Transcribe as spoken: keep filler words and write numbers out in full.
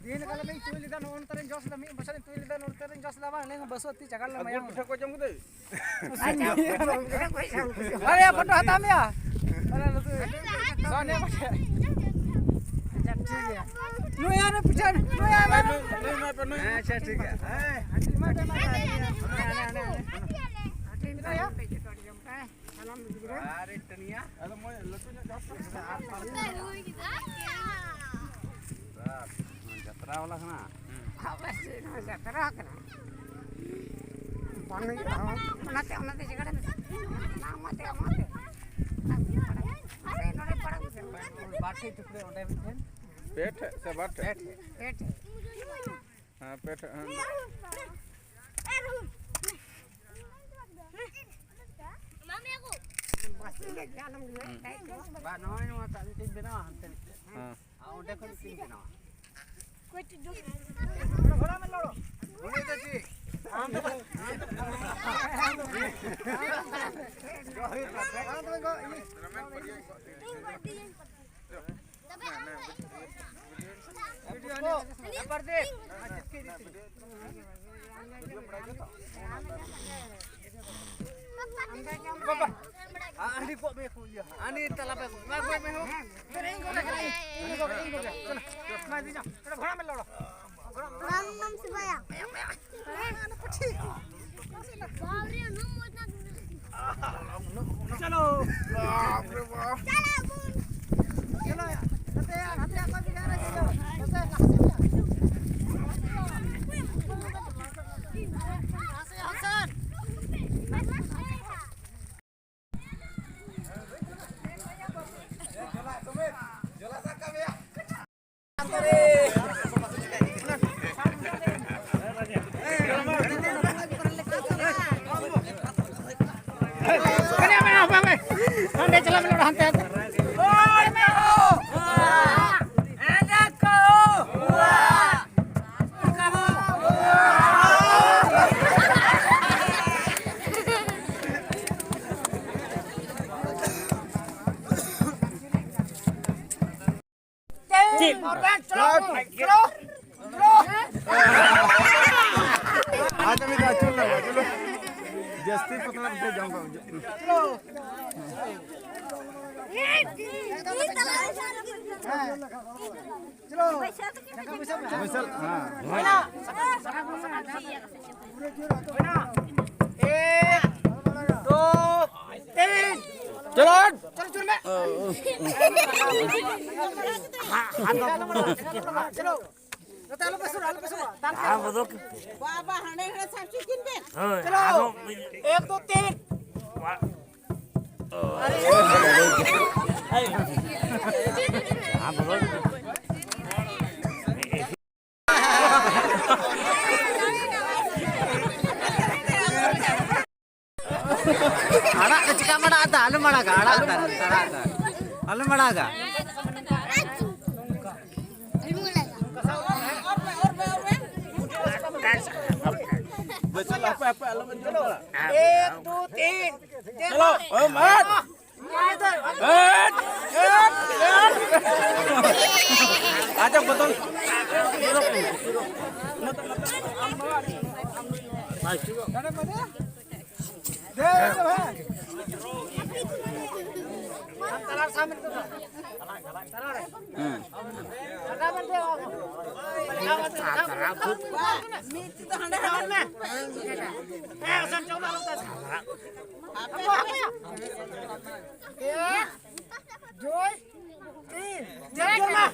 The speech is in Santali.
ᱫᱤᱱ ᱠᱟᱞᱚᱢ ᱤᱧ ᱛᱩᱭ ᱞᱮᱫᱟ, ᱱᱚᱜᱼᱚ ᱱᱚᱛᱮ ᱨᱮᱧ ᱡᱚᱥ ᱞᱮᱫᱟ, ᱢᱤᱫ ᱵᱚᱪᱷᱚᱨ ᱤᱧ ᱛᱩᱭ ᱞᱮᱫᱟ, ᱱᱚᱛᱮ ᱨᱮᱧ ᱡᱚᱥ ᱞᱮᱫᱟ, ᱵᱟᱝ ᱞᱟᱹᱭ ᱢᱮ, ᱵᱟᱹᱥᱩ ᱟᱹᱛᱤ ᱪᱟᱜᱟᱲ ᱞᱮ ᱢᱟᱭᱟᱢ᱾ ᱯᱤᱴᱷᱟᱹ ᱠᱚ ᱡᱚᱢ ᱠᱮᱫᱟ᱾ ᱟᱨᱮ, ᱯᱷᱳᱴᱳ ᱦᱟᱛᱟᱣ ᱢᱮᱭᱟ᱾ ᱟᱨᱮ, ᱱᱩᱠᱩ ᱥᱚᱱᱤᱭᱟ ᱠᱚ ᱴᱷᱮᱱ᱾ ᱟᱪᱪᱷᱟ, ᱴᱷᱤᱠ ᱜᱮᱭᱟ᱾ ᱱᱩᱭ ᱟᱨ ᱯᱤᱪᱷᱟᱹ, ᱱᱩᱭ ᱟᱨ ᱱᱩᱭ, ᱱᱩᱭ ᱢᱟ ᱯᱮ, ᱱᱩᱭ᱾ ᱟᱪᱪᱷᱟ, ᱴᱷᱤᱠ ᱜᱮᱭᱟ᱾ ᱦᱮᱸ, ᱦᱟᱹᱴᱤᱧ ᱢᱟ ᱯᱮ ᱮᱢᱟ ᱠᱚᱣᱟ᱾ ᱦᱟᱹᱴᱤᱧ ᱢᱟ ᱯᱮ ᱮᱢᱟ ᱠᱚᱣᱟ᱾ ᱟᱨᱮ, ᱴᱟᱹᱱᱤᱭᱟ᱾ ᱟᱫᱚ ᱢᱚᱡᱽ ᱞᱟᱹᱴᱩ ᱧᱚᱜ ᱡᱚᱥ ᱠᱟᱛᱮ ᱟᱨ ᱯᱟᱞᱮ᱾ ᱵᱟᱥ, ᱡᱟᱛᱨᱟ ᱵᱟᱞᱟ ᱠᱟᱱᱟ᱾ ᱟᱵᱚ ᱪᱮᱫ ᱱᱚᱣᱟ ᱡᱟᱛᱨᱟ ᱠᱟᱱᱟ? ᱵᱟᱝ ᱦᱩᱭᱩᱜᱼᱟ᱾ ᱚᱱᱟᱛᱮ, ᱚᱱᱟᱛᱮ ᱡᱟᱭᱜᱟ ᱨᱮ ᱢᱮᱥᱟ᱾ ᱚᱱᱟ ᱚᱱᱟᱛᱮ, ᱚᱱᱟᱛᱮ᱾ ᱱᱚᱰᱮ ᱯᱟᱲᱟᱜ ᱢᱮᱥᱮ᱾ ᱵᱟᱨ ᱴᱷᱮᱡ ᱴᱩᱠᱨᱟᱹ ᱚᱸᱰᱮ ᱢᱤᱫᱴᱷᱮᱱ᱾ ᱯᱮ ᱴᱷᱮᱡ ᱥᱮ ᱵᱟᱨ ᱴᱷᱮᱡ? ᱯᱮ ᱴᱷᱮᱡ᱾ ᱯᱮ ᱴᱷᱮᱡ᱾ ᱦᱮᱸ, ᱯᱮ ᱴᱷᱮᱡ, ᱦᱮᱸ᱾ ᱵᱟ, ᱱᱚᱜᱼᱚᱭ ᱱᱚᱣᱟ ᱴᱟᱜ ᱢᱤᱫᱴᱮᱱ ᱵᱮᱱᱟᱣᱟ ᱦᱟᱱᱛᱮ ᱢᱤᱫᱴᱮᱱ᱾ ᱦᱮᱸ᱾ ᱟᱨ ᱚᱸᱰᱮ ᱠᱷᱚᱱ ᱢᱤᱫᱴᱮᱱ ᱵᱮᱱᱟᱣᱟ᱾ ᱩᱱᱤ ᱫᱚ ᱪᱮᱫ? ᱟᱹᱰᱤ ᱛᱟᱞᱟ ᱯᱮ, ᱢᱟ ᱜᱚᱡ ᱢᱮ ᱦᱳ᱾ ᱤᱧ ᱜᱚᱡ, ᱤᱧ ᱜᱚᱡ, ᱤᱧ ᱜᱚᱡ᱾ ᱪᱚᱞᱚ, ᱢᱟ ᱤᱫᱤ ᱪᱚ᱾ ᱚᱸᱰᱮ ᱜᱷᱚᱲᱟ ᱢᱮ ᱞᱚᱲᱚ᱾ ᱨᱟᱢ ᱱᱟᱢ ᱥᱤᱵᱟᱭᱟ᱾ ᱪᱚᱞᱚ᱾ ᱵᱟᱯ ᱨᱮ ᱵᱟᱯ᱾ ᱪᱚᱞᱚ ᱭᱟ᱾ ᱱᱚᱛᱮ ᱭᱟ, ᱱᱚᱛᱮ ᱭᱟ, ᱚᱠᱚᱭ ᱯᱮ ᱡᱟᱦᱟᱸ ᱨᱮ ᱪᱚᱞᱚ᱾ ᱱᱚᱛᱮ ᱞᱟᱦᱟ ᱥᱮᱫ ᱭᱟ᱾ ᱞᱟᱦᱟ ᱥᱮᱫ, ᱞᱟᱦᱟ ᱥᱮᱫ᱾ ᱦᱟᱸᱰᱮ ᱪᱟᱞᱟᱜ ᱢᱮ, ᱦᱟᱱᱛᱮ, ᱦᱟᱱᱛᱮ᱾ ᱪᱮᱫ? ᱟᱪᱪᱷᱟ, ᱢᱤᱫ ᱫᱷᱟᱣ ᱟᱹᱪᱩᱨ ᱞᱮ, ᱟᱹᱪᱩᱨ ᱞᱮ᱾ ᱡᱟᱹᱥᱛᱤ ᱯᱟᱛᱞᱟ ᱯᱤᱴᱷᱟᱹ ᱡᱚᱢ ᱠᱚ ᱵᱩᱡᱷᱟᱹᱜ ᱠᱟᱱᱟ᱾ ᱵᱟᱹᱭᱥᱟᱹᱞ, ᱦᱮᱸ᱾ ᱮᱠ, ᱫᱩ, ᱛᱤᱱ᱾ ᱪᱚᱞᱚ᱾ ᱪᱚᱞᱚ, ᱪᱚᱞᱚ ᱢᱮ᱾ ᱪᱚᱞᱚ᱾ ᱱᱚᱛᱮ ᱟᱞᱚ ᱯᱮ ᱥᱩᱨᱟ, ᱟᱞᱚ ᱯᱮ ᱥᱩᱨᱟ᱾ ᱛᱟᱞ ᱯᱮ᱾ ᱵᱟᱵᱟ, ᱦᱟᱸᱰᱮ ᱦᱟᱸᱰᱮ ᱥᱟᱨᱪᱤ ᱠᱤᱱ ᱵᱮᱱ᱾ ᱦᱳᱭ, ᱪᱚᱞᱚ᱾ ᱟᱫᱚ ᱮᱠ, ᱫᱩ, ᱛᱤᱱ᱾ ᱟᱲᱟᱜ ᱫᱚ ᱪᱮᱠᱟᱢ ᱟᱲᱟᱜ ᱫᱟ? ᱟᱞᱚᱢ ᱟᱲᱟᱜᱟ, ᱟᱲᱟᱜ ᱫᱟ, ᱟᱲᱟᱜ ᱫᱟ᱾ ᱟᱞᱚᱢ ᱟᱲᱟᱜᱟ᱾ ᱵᱟᱹᱭᱥᱟᱹᱞ, ᱦᱟᱯᱮ, ᱦᱟᱯᱮ, ᱟᱞᱚᱵᱮᱱ ᱡᱚᱢ ᱫᱟᱲᱮᱭᱟᱜᱼᱟ᱾ ᱮᱠ, ᱫᱩ, ᱛᱤᱱ᱾ ᱪᱚᱞᱚ, ᱳ ᱢᱟᱨ᱾ ᱮᱴ, ᱮᱴ, ᱮᱴ᱾ ᱟᱪᱪᱷᱟ, ᱵᱚᱫᱚᱞ᱾ ᱡᱚᱭ, ᱛᱤᱱ, ᱡᱚᱭ ᱢᱟ᱾